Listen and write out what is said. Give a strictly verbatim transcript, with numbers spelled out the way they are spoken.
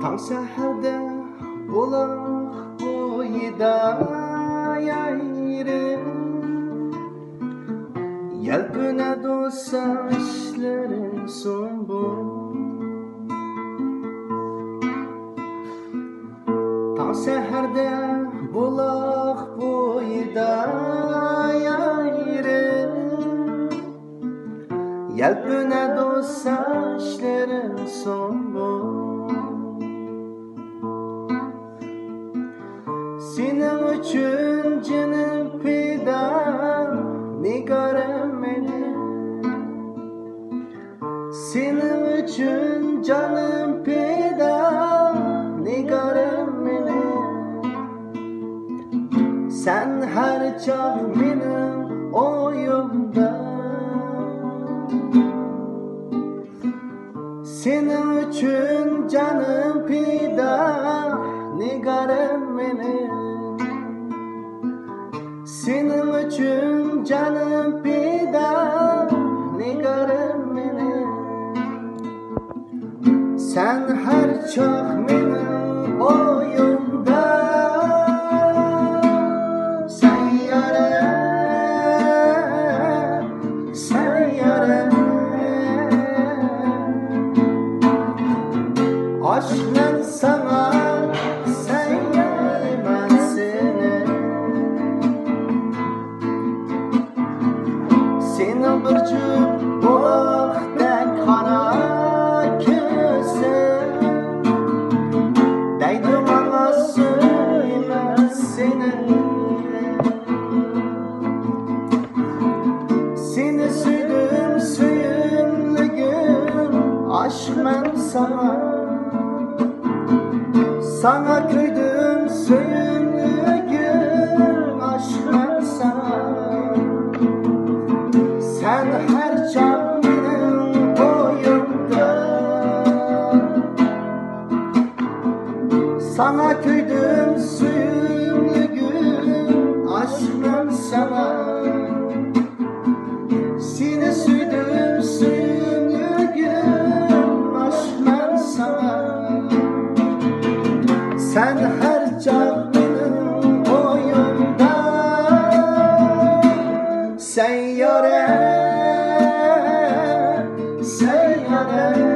تاڭ سەھەردە بۇلاق بويىدا يايرىم، يەلپۈنەدۇ ساچلىرىم سۇمبۇل. تاڭ سەھەردە بۇلاق بويىدا يايرىم، يەلپۈنەدۇ ساچلىرىم سۇمبۇل. سېنىڭ ئۈچۈن جېنىم پىدا، نىگارىم مېنىڭ. سېنىڭ ئۈچۈن جانىم پىدا، نىگارىم مېنىڭ. سەن ھەر چاغ مېنىڭ ئويۇمدا. سېنىڭ ئۈچۈن جانىم پىدا، نىگارىم مېنىڭ. سېنىڭ ئۈچۈن جانىم پىدا، نىگارىم مېنىڭ. سەن ھەر چاغ مېنىڭ ئويۇمدا. سەييارە، سەييارە، ئاشىقمەن ساڭا، سەييارە مەن سېنىڭ. سېنىڭ بىر جۈپ بۇلاقتەك قارا كۆزۈڭ، دەيدۇ ماڭا سۆيمە سېنى. سېنى سۆيدۈم سۆيۈملۈكۈم، ئاشىقمەن ساڭا. ساڭا كۆيدۈم سۆيۈملۈكۈم، ئاشىقمەن ساڭا. سەن ھەر چاغ مېنىڭ ئويۇمدا. ساڭا كۆيدۈم سۆيۈملۈكۈم، ئاشىقمەن ساڭا. سېنى سۆيدۈم سۆيۈملۈكۈم، ئاشىقمەن ساڭا. سەن ھەر چاغ مېنىڭ ئويۇمدا. سەييارە، سەييارە.